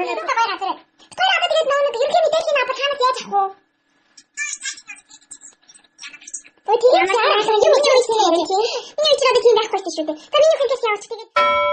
Надад гоё газар. Тэр одоо тэгээд нөө нэг ерөнхий мэдээллийн авах хаанаас яаж авах вэ? Ой, тийм юм юм юм юм. Миний чинь одоо тийм байхгүй шүү дээ. Та миний хүнээс явууч тэгээд.